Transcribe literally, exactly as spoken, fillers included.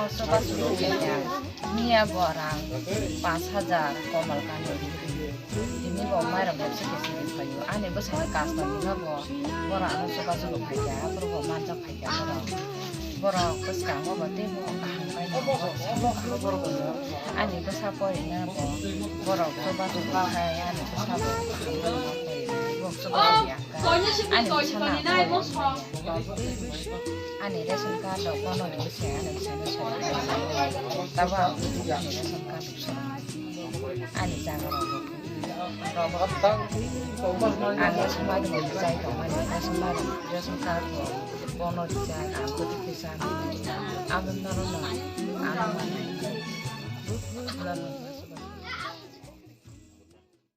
Chubachu rwkha ya, miya bo rang pash hajar Komal Kani rwkha. Tini bo mairok bebsa khe sidi phaio. Ani bwsakni customer no bo, borok ano chubachu rwkha ya, aphuru bo manjak phaikha borok. Borok bwskango bo teibo kaham bai no, borok sabo kaham borok no. Ani bwsa porina bo, borok chubachu rwkha ya, ani bwsa bo kaham bai no porina. Borok chubachu ya. Ani bwsa na ani ration card rok bono ni bwsai ani bwsai no sari tabo ang ani ration card rok sari ani jaga rok rok ang ration card rok bwsai tong mani ration card ration card rok bono rijak ang kwtwi khe cha ang norok no ang mani.